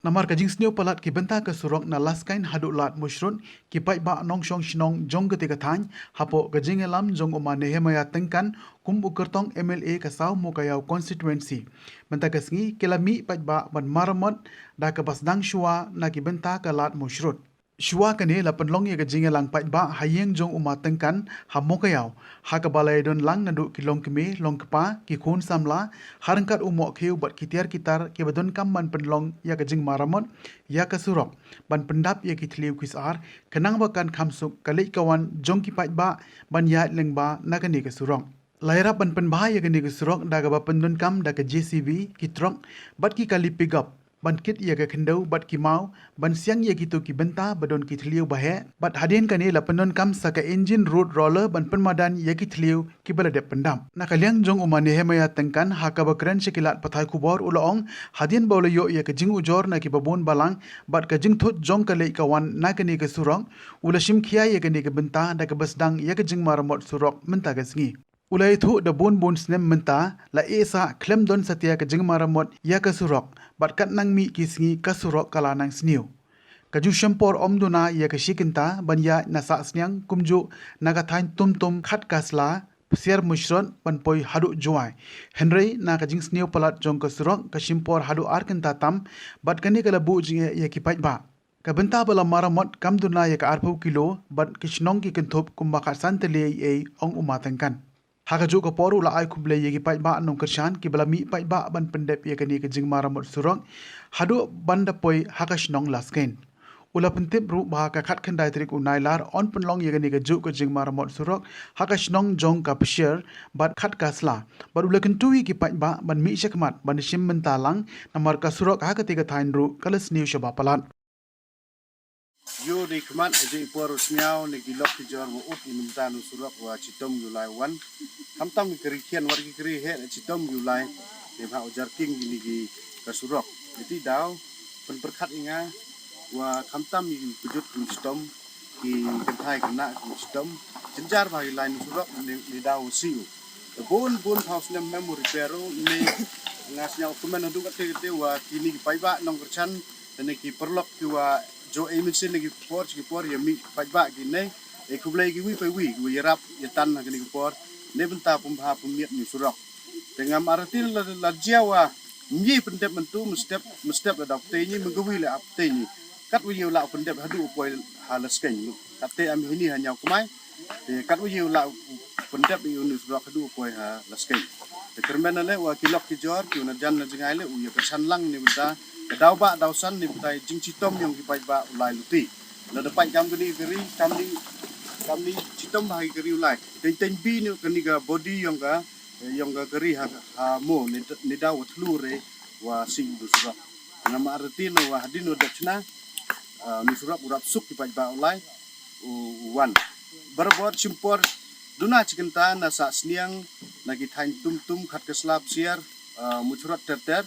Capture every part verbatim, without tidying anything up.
Namar ka jingsniew palat ki bynta ka surok na Laskain haduh Lad Mushrut, ki paidbah nongshong shnong jong kata ka thaiñ, hapoh ka jingïalam jong u Ma Nehemiah Tyngkan kum u kyrtong M L A ka Saw Mowkaiaw constituency, mynta ka sngi ki la mih paidbah ban maramot da kaba sdang shuwa na ki bynta ka Lad Mushrut. Shuwa kane la pynlong ïa ka jingïalang paidbah ha ïing jong u Ma Tyngkan ha Mowkaiaw, ha kaba la ïadon lang naduh ki longkmie longkpa, ki khun samla, ha ryngkat u mohkhiew bad ki tiar ki tar kiba donkam ban pynlong ïa ka jingmaramot ïa ka surok, ban pyndap ïa ki thliew ki sar, khnang ba kan kham suk ka leit ka wan jong ki paidbah ban ïaid lyngba na kane ka surok. La ïarap ban pynbha ïa kane ka surok da kaba pyndonkam da ka J C B, ki trok bad ki kali pickup, ban kit ïa ka khyndew bad ki maw, ban siang ïa kito ki bynta ba don ki thliew ba heh, bad hadien kane la pyndonkam sa ka engine road roller ban pynmadan ïa ki thliew kiba la dep pyndap. Na ka liang jong u Ma Nehemiah Tyngkan, ha kaba kren sha ki lad pathai khubor, u la ong, hadien ba u la ïoh ïa ka jingujor na kiba bun balang bad ka jingthut jong ka leit ka wan na kane ka surok, u la shim khia ïa kane ka bynta da kaba sdang ïa ka jingmaramot surok mynta ka sngi. U la ïathuh, da bun bun snem mynta la ïehsah khlem don satia ka jingmaramot ïa ka surok, bad katba nang mih ki sngi ka surok ka la nang sniew. Ka jingshempor ym duna ïa ka shi kynta ban ïaid na Sahsniang kumjuh na ka thaiñ Tumtum, Khatkasla, Psiar Mushrot ban poi haduh Jowai. Hynrei na ka jingsniew palat jong ka surok ka shim por haduh ar kynta tam, bad kane ka la buh jingeh ïa ki paidbah. Ka bynta ba la maramot kam duna ïa ka arphew kilo, bad ki shnong ki kynthup kumba khatsan tylli ei ei, ong u Ma Tyngkan. Ha kajuh ka por u la ai khublei ïa ki paidbah nongkyrshan kiba la mih paidbah ban pyndep ïa kane ka jingmaramot surok haduh ban da poi ha ka shnong Laskain. U la pyntip ruh ba ha ka khatkhyndai tarik u Nailar yn pynlong ïa kane kajuh ka jingmaramot surok ha ka shnong jong ka Psiar bad Khatkasla, bad u la kyntu ïa ki paidbah ban mih shakhmat ban shim bynta lang, namar ka surok ha kata ka thaiñ ruh ka la sniew shaba palat. Ïoh dei khmat ha jingpor u sniaw ne ki lok ki jor wa up i mynta nu surok wa chitom ïoh lai wan. Khamtam ki kari khian wat ki kari heh chitom ïoh lai. Ne bha u jar king kini ki ka surok. Iti daw pynpyrkhat i nga wa khamtam i kujut ki chitom, ki kynthai khynnah ki chitom. Jynjar bha i lai nu surok ne, ne daw siu. Bun bun phaw snem mem u repair u ne nga sniaw kmen haduh kate kate wa kini ki paidbah nongkyrshan ne ki paralok ki wa jo ei mynsin ne ki por ki por ïa mih paidbah ki ne. E khublei ki wi pa wi ki wa ïarap ïatan ha kini ki por ne bynta pynbha pynmiat ni surok. Te ngam arati la, la jia wa mih pyndep myntu mestep mestep la dap te ni menggawi la ap te ni. Kat wa ïa la pyndep haduh u poi ha Laskain. Kat te am hini ha Ñiaw Kmai. Te kat wa ïa la pyndep ïa u ni surok haduh u poi ha Laskain. Te kyrmen ale wa ki lok ki jor ki u na jan na jngai le u ïa ka san lang ni bynta ka daw bah daw san ni bynta jingchitom ïong ki paidbah u lai luti. La da paid kam kani kari kam ni kam ni chitom bha ki kari u lai. Teng teng bi ni kani ka body ïong ka ïong ka kari ha ha mo ni ni daw wa thlu re wa sing du surok. Ngam arati no wa hadin no dap chna. Ni surok u rap suk ki paidbah u lai u wan. Barabor chimpor duna chikynta na Sahsniang na ki thaiñ Tumtum, Khatkasla, Psiar, Muchrot ter ter.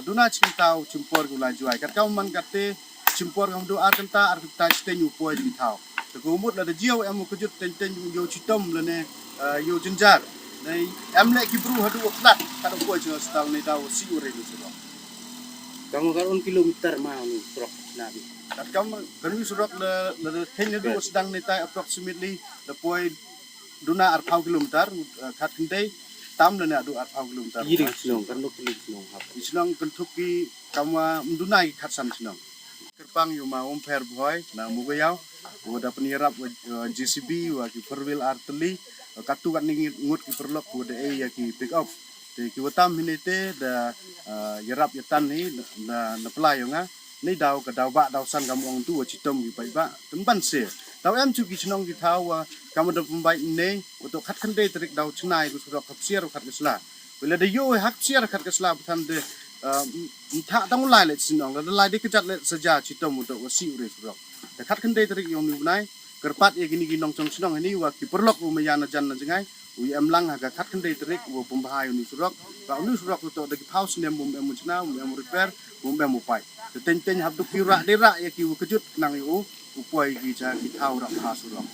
Duna chikynta u chimpor ki u lai Jowai. Kat kam man kate chimpor kam du ar kynta ar kynta chiteng u poi ki thaw. Te ko mut la da jia u em u kujut teng teng u ïoh chitom lane ïoh jynjar. Em le ki bru haduh u plat kat u poi chino stal ne daw si u re ni surok. Kam kar un kilometer ma ni surok na bi. Kat kam kan ni surok la la theng haduh u sdang ne tai approximately da poi duna arphaw kilometer, khat khyndai tam lane haduh arphaw kilometer. Iri shnong kan dok iri shnong hap. Shnong kan thup ki kam wa mduna ki khat san shnong. Kyrpang ïa u ma Umpher Bhoi na Mugayaw u da pynïarap wa J C B wa ki four wheel ar tylli. Katu kat ni ngut ki paralok u da ei ïa ki pick up. Te ki watam hini te da ïarap ïa tan ni da na pla ïa nga. Ni daw ka daw ba daw san kam ong tu wa chitom ki paidbah tymban se. Daw em chu ki chnong ki thaw wa kam da pynbai ne wa to khat khyndai tarik daw chnai ku surok Khatsiar Khatkasla. Wala da ïoh Khatsiar Khatkasla pathan de mtha tang lai le chnong la lai de kjat le saja chitom u dok wa si u re surok. Da khat khyndai tarik ïong ni u nai kyrpad ïa kini ki nongchong chnong hini wa ki paralok u maya na jan na jngai u ïa em lang ha ka khat khyndai tarik u pynbha ïa u ni surok. Ka u ni surok u to da ki phaw snem bum em u chna bum em u repair bum em u pai. Te teng teng hap duk ki rah de rah ïa ki u kjut nang ïa u u poi ki cha ki thaw rah ha surok.